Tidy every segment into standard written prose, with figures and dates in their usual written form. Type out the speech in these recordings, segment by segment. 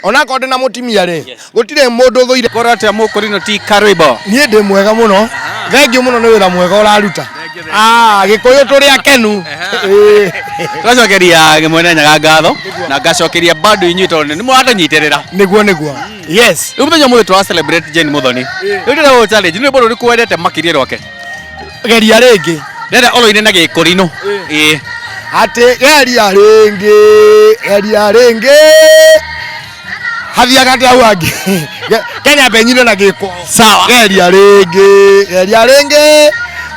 Onakorwo ndĩ na mũtimia rĩ, gũtirĩ mũndũ ũthũire. Korwo atĩa mũkũrinũ ti karwĩmbo? Niĩ ndĩ mwega mũno, thengiũ mũno nĩ wĩra mwega ũraruta. Ah, Gĩkũyũ tũrĩ akenu. Ĩĩ. Tũracokeria Mwene Nyaga ngatho na ngacokeria bado inyuĩ tondũ nĩ mũratũnyitĩrĩra. Nĩguo nĩguo. Yes. Rĩu mũthenya ũmũthĩ tũra celebrate Jane Muthoni. Rĩu ndĩrenda gũgũ challenge, nĩ rwĩmbo rũrĩkũ wendete makĩria rwake? Geria rĩngĩ. Ndĩrenda ũrũine na gĩkũrinũ. Ĩĩ. Atĩ geria rĩngĩ, geria rĩngĩ. Hathiaga atĩa hau hangĩ? Kenya mbenyire na gĩkũ. Sawa. Geria rĩngĩ, geria rĩngĩ.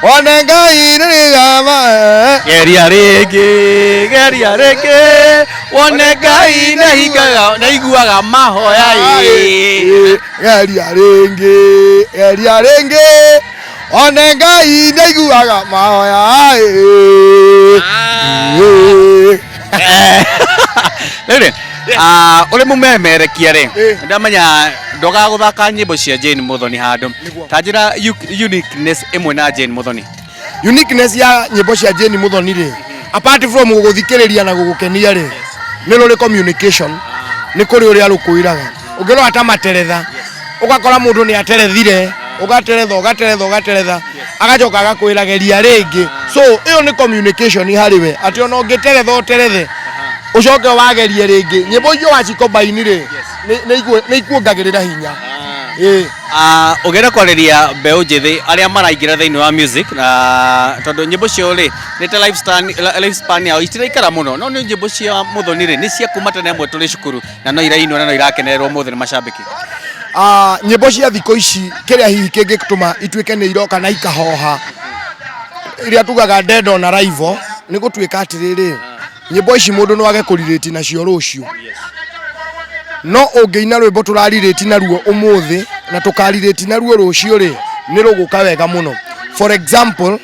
One Ngai nĩrĩgama. Geria rĩngĩ, geria rĩngĩ, wone Ngai nĩahingaga nĩaiguaga mahoya ĩĩ. Geria rĩngĩ, geria rĩngĩ. One Ngai nĩaiguaga mahoya ĩĩ. Rĩu rĩ, ah, ũrĩ mũmemerekia rĩ, Ĩĩ. ndamenya ndogaga gũthaka nyĩmbo cia Jane Muthoni handũ. Nĩguo. Ta njĩra uniqueness ĩmwe na Jane Muthoni. Uniqueness ya nyĩmbo cia Jane Muthoni rĩ, apart from gũgũthikĩrĩria na gũgũkenia rĩ, nĩ rũrĩ communication, nĩ kũrĩ ũrĩa rũkwĩraga. Ũngĩrora ta materetha, ũgakora mũndũ nĩ aterethire, ũgateretha, ũgateretha, ũgateretha, agacoka agakwĩra geria rĩngĩ. So ĩyo nĩ communication harĩ we, atĩ ona ũngĩteretha ũterethe, ũcoke wagerie rĩngĩ. Nyĩmbo icio wacikombaini rĩ, nĩ ikuongagĩrĩra hinya. Ĩĩ. Ah, ũngĩenda kwarĩria mbeũ njĩthĩ arĩa maraingĩra thĩinĩ wa music na tondũ nyĩmbo ciao rĩ nĩ ta lifespan yao itiraikara mũno, no nĩ nyĩmbo cia Muthoni rĩ nĩ cia kuma tene amwe tũrĩ cukuru na no irainwo na no irakenererwo ũmũthĩ nĩ macambĩki. Ah, nyĩmbo cia thikũ ici kĩrĩa hihi kĩngĩtũma ituĩke nĩ iroka na ikahoha iria tugaga dead on arrival nĩ gũtuĩka atĩrĩrĩ, nyĩmbo ici mũndũ no age kũrirĩti nacio rũciũ, no ũngĩina rwĩmbo tũrarirĩti naruo ũmũthĩ na tũkarirĩti naruo rũciũ rĩ, nĩ rũgũka wega mũno. For example,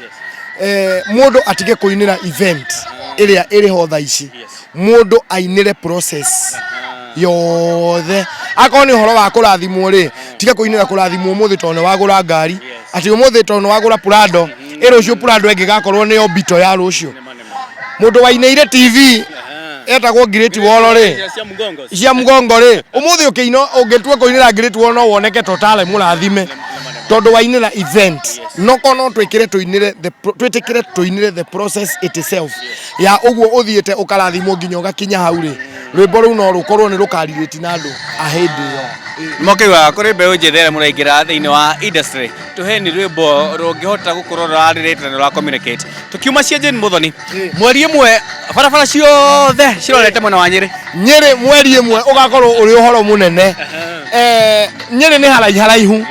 mũndũ atige kũinĩra event ĩrĩa ĩrĩ ho thaa ici, mũndũ ainĩre process yothe. Akorwo nĩ ũhoro wa kũrathimwo rĩ, tiga kũinĩra kũrathimwo ũmũthĩ tondũ nĩ wagũra ngari, atĩ ũmũthĩ tondũ nĩ wagũra Prado, ĩ rũciũ Prado ĩngĩgakorwo nĩyo mbito ya rũciũ. Mũndũ wainĩire TV etagwo Great Wall rĩ, cia mgongo rĩ, ũmũthĩ ũkĩina ũngĩtua kũinĩra Great Wall no woneke totale mũrathime tondũ wainĩra event. No korwo no twĩkĩre tũinĩre the twĩtĩkĩre tũinĩre the process itself ya ũguo ũthiĩte ũkarathimwo nginya ũgakinya hau rĩ, rwĩmbo rũu no rũkorwo nĩ rũkarirĩti na andũ a hĩndĩ ĩyo. Mokĩuga kũrĩ mbeũ njĩthĩ arĩa mũraingĩra thĩinĩ wa industry, tũheni rwĩmbo rũngĩhota gũkorwo rũrarĩrĩte na rũra communicate. Tũkiuma cia Jane Muthoni, 1 barabara ciothe cirorete mwena wa Nyĩrĩ. Nyĩrĩ 1 ũgakorwo ũrĩ ũhoro mũnene. Nyĩrĩ nĩ haraihu haraihu,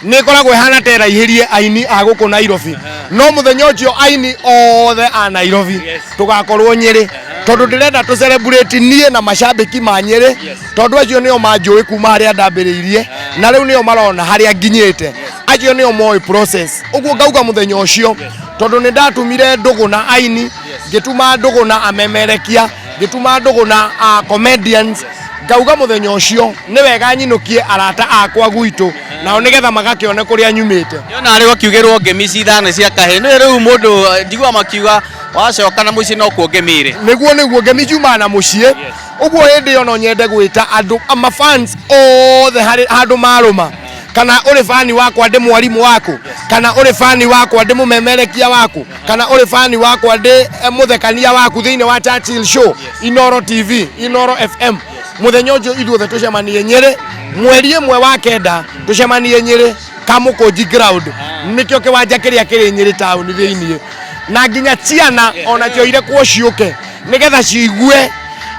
nĩ ĩkoragwo ĩhana ta ĩraihĩrie aini a gũkũ Nairobi, no mũthenya ũcio aini othe a Nairobi tũgakorwo Nyĩrĩ, tondũ ndĩrenda tũ celebrate niĩ na macambĩki ma Nyĩrĩ, tondũ acio nĩo manjũĩ kuma harĩa ndambĩrĩirie na rĩu nĩo marona harĩa nginyĩte, acio nĩo moĩ process. Ũguo ngauga mũthenya ũcio, tondũ nĩ ndatumire ndũgũ na aini, ngĩtuma ndũgũ na amemerekia, ngĩtuma ndũgũ na comedians, ngauga mũthenya ũcio nĩ wega nyinũkie arata akwa gwitũ nao nĩgetha magakĩone kũrĩa nyumĩte. Ndĩrona harĩ gũkiugĩrwo ngemi cithano cia kahĩĩ, nĩ rĩu mũndũ njiguaga makiuga wacoka na mũciĩ no kuo ngemi ĩrĩ. Nĩguo nĩguo, ngemi ciumaga na mũciĩ. Ũguo hĩndĩ ĩyo no nyende gwĩta andũ mafans othe harĩ handũ marũma, kana ũrĩ fani wakwa ndĩ mwarimũ waku, kana ũrĩ fani wakwa ndĩ mũmemerekia waku, kana ũrĩ fani wakwa ndĩ mũthekania waku thĩinĩ wa Churchill Show, Inoro TV, Inoro FM. Mũthenya ũcio ithuothe tũcemanie Nyĩrĩ 1/9, tũcemanie Nyĩrĩ Kamũkũnji ground, nĩkĩo kĩwanja kĩrĩa kĩrĩ Nyĩrĩ town thĩinĩ, na nginya ciana onacio irekwo ciũke nĩgetha ciigue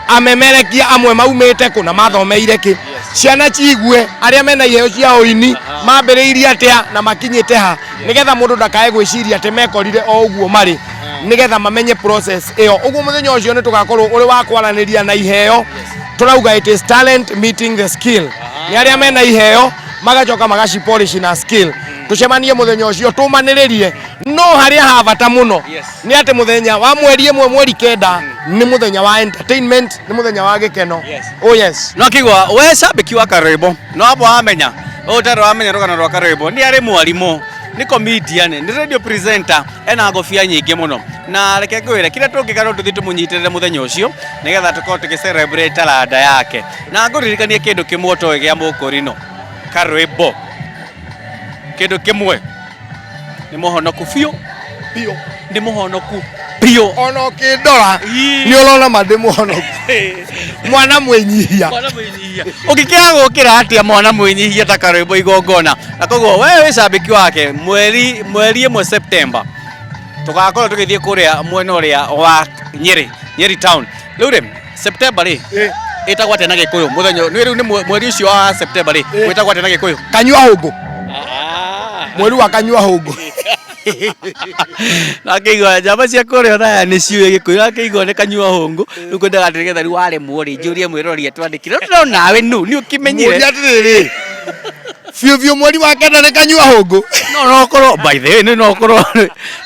amemerekia amwe maumĩte kũ na mathomeire kĩ. Ciana ciigue arĩa mena iheo cia ũini mambĩrĩirie atĩa na makinyĩte ha, nĩgetha mũndũ ndakae gwĩciria atĩ mekorire o ũguo marĩ, nĩgetha mamenye process ĩyo. Ũguo mũthenya ũcio nĩ tũgakorwo ũrĩ wa kwaranĩria na iheo, tũrauga it is talent meeting the skill. Nĩ arĩa mena iheo magacoka magacipolish na skill. Tũcemanie mũthenya ũcio tũmanĩrĩrie, no harĩa ha bata mũno nĩ atĩ mũthenya wa 1/9 nĩ mũthenya wa entertainment, nĩ mũthenya wa gĩkeno. Oh yes. No kĩigua we cambĩki wa karwĩmbo, no amba wamenya ũtarĩ wamenya rũgano rwa karwĩmbo, nĩ arĩ mwarimũ, nĩ Nĩ comedian, nĩ radio presenter, ena ngobia nyingĩ mũno. Na reke ngwĩre kĩrĩa tũngĩka no tũthiĩ tũmũnyitĩrĩre mũthenya ũcio nĩgetha tũkorwo tũgĩ celebrate taranda yake. Na ngũririkanie kĩndũ kĩmwe ũtoĩ gĩa Mũkũrinũ, karwĩmbo. Kĩndũ kĩmwe nĩ mũhonoku biũ. Biũ. Nĩ mũhonoku biũ. Ona ũkĩndora Ii. nĩ ũrona ma ndĩ mũhonoku. Mwana mwĩnyihia. Mwana mwĩnyihia. Ũngĩkĩaga gũkĩra atĩa mwana mwĩnyihia ta karwĩmbo igongona? Na koguo we wĩ cambĩki wake mweri mweri ĩmwe September tũgakorwo tũgĩthiĩ kũrĩa mwena ũrĩa wa Nyeri, Nyeri town. Rĩu rĩ September rĩ ĩtagwo atĩa na Gĩkũyũ? Mũthenya nĩ rĩu nĩ mweri ũcio wa September rĩ wĩtagwo atĩa na Gĩkũyũ? Kanyua hũngũ. Mweri wa kanyua hũngũ. Nakĩigua njamba cia kũrĩa Othaya nĩ ciũĩ Gĩkũyũ, nakĩigua nĩ kanyua hũngũ. Rĩu kwendaga atĩ nĩgetha rĩu waremwo rĩ, njũrie mwĩrori atwandĩkĩre. No nawe nũ, nĩ ũkĩmenyire. Mũria atĩrĩrĩ. Biũ biũ mweri wa kenda nĩ kanyua hũngũ. No no korwo by the way nĩ no korwo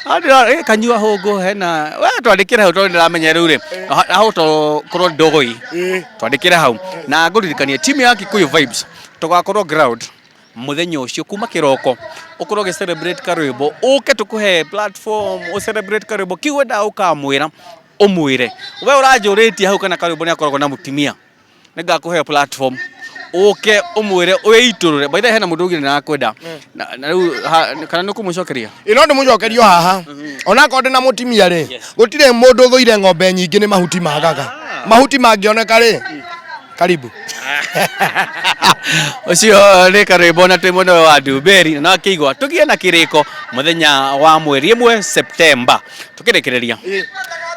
andũ kanyua hũngũ hena we twandĩkĩre hau tondũ ndĩramenya rĩu rĩ hau to korwo ndogoi twandĩkĩre hau na ngũririkanie timu ya Kikuyu Vibes tũgakorwo ground mũthenya ũcio kuma kĩroko ũkorwo ũgĩ celebrate karwĩmbo ũke tũkũhe platform ũ celebrate karwĩmbo kiu wendaga ũkamwĩra ũmwĩre we ũranjũrĩtie hau kana karwĩmbo nĩ akoragwo na mũtumia nĩngakũhe platform ũke ũmwĩre wĩitũrũre by the way hena mũndũ ũngĩ nĩrakwenda na na rĩu ha- kana nĩ ũkũmũcokeria Ĩ no ndĩmũcokerio haha. Onakorwo ndĩ na mũtumia rĩ, gũtirĩ mũndũ ũthũire ng'ombe nyingĩ nĩ mahuti magaga. Mahuti mangĩoneka rĩ, karibu. Ũcio nĩ karwĩmbo na twĩ mwena ũyũ wa Ndumberi na akĩigua tũgĩe na kĩrĩko mũthenya wa mweri ĩmwe September tũkĩrĩkĩrĩria.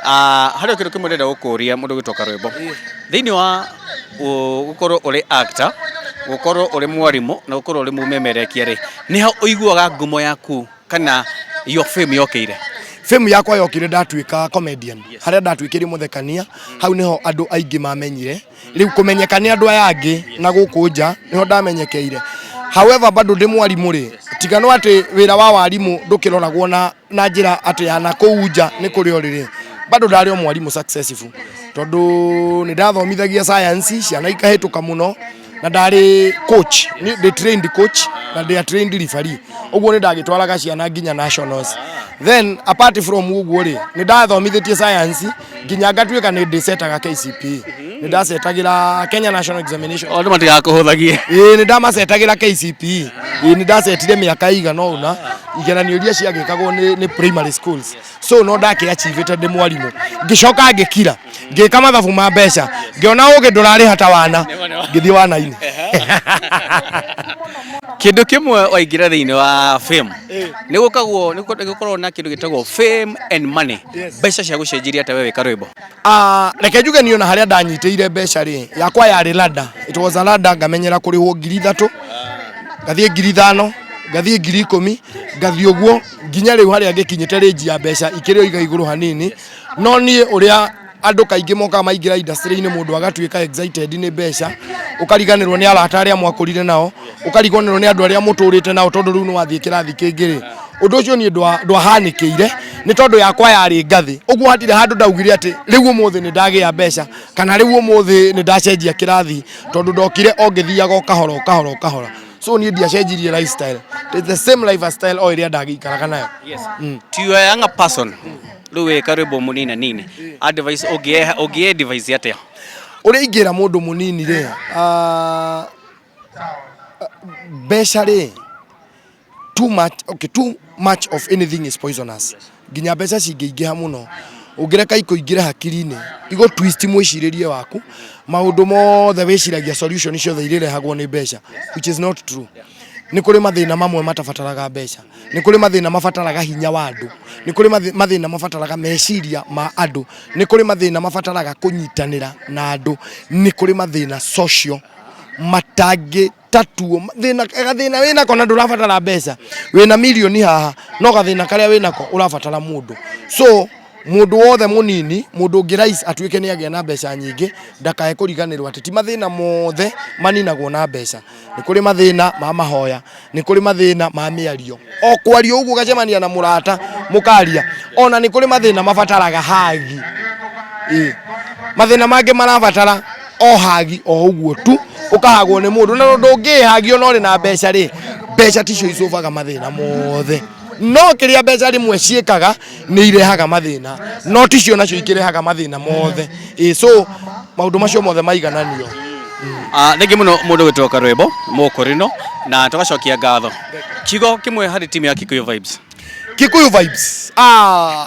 Ah, harĩ o kĩndũ kĩmwe ndĩrenda gũkũria mũndũ ũgwĩtwo karwĩmbo thĩinĩ wa gũkorwo ũrĩ actor, gũkorwo ũrĩ mwarimũ na gũkorwo ũrĩ mũmemerekia rĩ, nĩ ha ũiguaga ngumo yaku kana your fame yokĩire? Fame yakwa yokire ndatuĩka comedian. Harĩa ndatuĩkire mũthekania, hau nĩho andũ aingĩ mamenyire. Rĩu kũmenyeka nĩ andũ aya angĩ na gũkũ nja nĩho ndamenyekeire. However bado ndĩ mwarimũ rĩ, tiga no atĩ wĩra wa warimũ ndũkĩroragwo na na njĩra atĩ ya na kũu nja nĩ kũrĩ o rĩrĩ, bado ndarĩ o mwarimũ successful tondũ nĩ ndathomithagia science ciana ikahĩtũka mũno na ndarĩ coach, ndĩ trained coach na ndĩ a trained referee, ũguo nĩ ndagĩtwaraga ciana nginya nationals. Then apart from ũguo rĩ, nĩ ndathomithĩtie science nginya ngatuĩka nĩ ndĩcetaga KCPE, nĩ ndacetagĩra Kenya National Examination. Andũ matigakũhũthagie. Ĩĩ nĩ ndamacetagĩra KCPE. Ĩĩ nĩ ndacetire mĩaka ĩigana ũna igeranio iria ciagĩkagwo nĩ primary schools. So no ndakĩ achievĩte ndĩ mwarimũ. Ngĩcoka ngĩkira, ngĩka mathabu ma mbeca, ngĩona ũgĩ ndũrarĩha ta wana, ngĩthiĩ wana-inĩ. Kĩndũ kĩmwe waingĩra thĩinĩ wa fame nĩ gũkagwo nĩ gũkoragwo na kĩndũ gĩtagwo fame and money. Mbeca cia gũcenjirie atĩa we wĩ karwĩmbo? Ah, reke njuge niĩ ona harĩa ndanyitĩire mbeca rĩ, yakwa yarĩ ladder. It was a ladder ngamenyera kũrĩhwo 3000, ngathiĩ 5000, ngathiĩ 10,000, ngathiĩ ũguo nginya rĩu harĩa ngĩkinyĩte range ya mbeca ikĩrĩ o iga igũrũ hanini. No niĩ ũrĩa andũ kaingĩ mokaga maingĩra industry-inĩ mũndũ agatuĩka excited nĩ mbeca, ũkariganĩrwo nĩ arata arĩa mwakũrire nao, ũkariganĩrwo nĩ andũ arĩa mũtũrĩte nao tondũ rĩu nĩ wathiĩ kĩrathi kĩngĩ rĩ. Ũndũ ũcio niĩ ndwahanĩkĩire nĩ tondũ yakwa yarĩ ngathĩ. Ũguo hatirĩ handũ ndaugire atĩ rĩu ũmũthĩ nĩ ndagĩa mbeca kana rĩu ũmũthĩ nĩ ndacenjia kĩrathi tondũ ndokire o ngĩthiaga o kahora o kahora o kahora. So niĩ ndiacenjirie lifestyle. It's the same lifestyle o ĩrĩa ndagĩikaraga nayo. To a younger person rĩu wĩ karwĩmbo mũnina nini advice ũngĩ ũngĩ advice atĩa? Ũrĩa ingĩra mũndũ mũnini rĩ, mbeca rĩ, too much, okay, too much of anything is poisonous. Nginya mbeca cingĩingĩha mũno ũngĩreka ikũingĩre hakiri-inĩ igũ twist mwĩcirĩrie waku, maũndũ mothe wĩciragia solution ciothe irĩrehagwo nĩ mbeca, which is not true. Nĩ kũrĩ mathĩna mamwe matabataraga mbeca, nĩ kũrĩ mathĩna mabataraga hinya wa andũ, nĩ kũrĩ mathĩna mabataraga meciria ma andũ, nĩ kũrĩ mathĩna mabataraga kũnyitanĩra na andũ, nĩ kũrĩ mathĩna social matangĩ tatuo thĩna gathĩna wĩnako na ndũrabatara mbeca, wĩna mirioni haha no gathĩna karĩa wĩnako ũrabatara mũndũ. So mũndũ wothe mũnini, mũndũ ũngĩ rise atuĩke nĩ agĩa na mbeca nyingĩ, ndakae kũriganĩrwo atĩ ti mathĩna mothe maninagwo na mbeca. Nĩ kũrĩ mathĩna ma mahoya, nĩ kũrĩ mathĩna ma mĩario, o kwaria ũguo ũgacemania na mũrata mũkaria, ona nĩ kũrĩ mathĩna mabataraga hagi. Ĩĩ, mathĩna mangĩ marabatara o hagi o ũguo tu, ũkahagwo nĩ mũndũ, na ndũngĩhagio na ũrĩ na mbeca rĩ, Mbeca ticio icobaga mathĩna mothe, no kĩrĩa mbeca rĩmwe ciĩkaga nĩ irehaga mathĩna, no ticio nacio ikĩrehaga mathĩna mothe. Ĩ, so maũndũ macio mothe maigananio. Ah, thengi muno mundu gwitwo Karwimbo Mukurino, na tugacokia ngatho. Kiugo kimwe harĩ timu ya Kikuyu Vibes. Kikuyu Vibes, ah,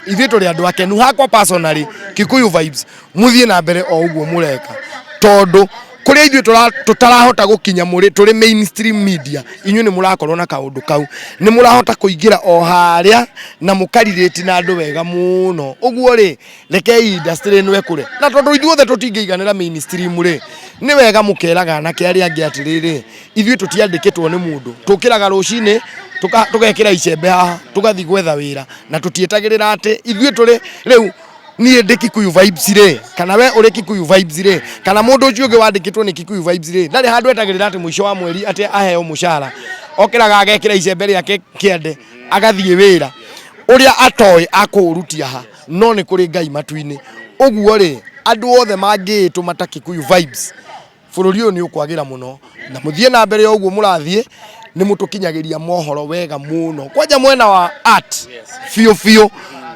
ithuĩ tũrĩ andũ akenu. Hakwa personally, Kikuyu Vibes, mũthiĩ na mbere o ũguo mũreka, tondũ kũrĩa ithuĩ tũtarahota gũkinya mũrĩ tũrĩ mainstream media, inyuĩ nĩ mũrakorwo na kaũndũ kau, nĩ mũrahota kũingĩra o harĩa na mũkarirĩti na andũ wega mũno. Ũguo rĩ, rekei industry ĩno ĩkũre, na tondũ ithuothe tũtingĩiganĩra mainstream rĩ, nĩ wega mũkeraga anake arĩa angĩ atĩrĩrĩ, ithuĩ tũtiandĩkĩtwo nĩ mũndũ, tũkĩraga rũcinĩ tũgekĩra icembe haha, tũgathiĩ gwetha wĩra, na tũtietagĩrĩra atĩ ithuĩ tũrĩ rĩu niĩ ndĩ Kikuyu Vibes rĩ, kana we ũrĩ Kikuyu Vibes rĩ, kana mũndũ ũcio ũngĩ wandĩkĩtwo nĩ Kikuyu Vibes rĩ, ndarĩ handũ etagĩrĩra atĩ mũico wa mweri atĩ aheo mũcara. Okĩraga agekĩra icembe rĩake kĩande, agathiĩ wĩra ũrĩa atoĩ akũũrutia ha, no nĩ kũrĩ Ngai matu-inĩ. Ũguo rĩ, andũ othe mangĩĩtũma ta Kikuyu Vibes, bũrũri ũyũ nĩ ũkwagĩra mũno, na mũthiĩ na mbere o ũguo mũrathiĩ, nĩ mũtũkinyagĩria mohoro wega mũno, kwanja mwena wa art biũ biũ.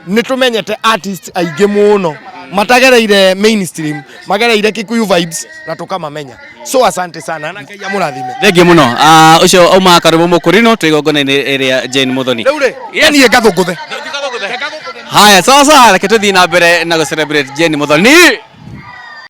Nĩ tũmenyete artist aingĩ mũno matagereire mainstream, magereire Kikuyu Vibes na tũkamamenya. So asante sana na Ngai amũrathime. Thengi muno. Ah, ucio auma Karwimbo Mukurino twĩ igongona-inĩ rĩa Jane Muthoni. Rĩu rĩ, niĩ ngathũngũthe. Haya, sawa sawa, reke tũthiĩ na mbere na gũ celebrate Jane Muthoni.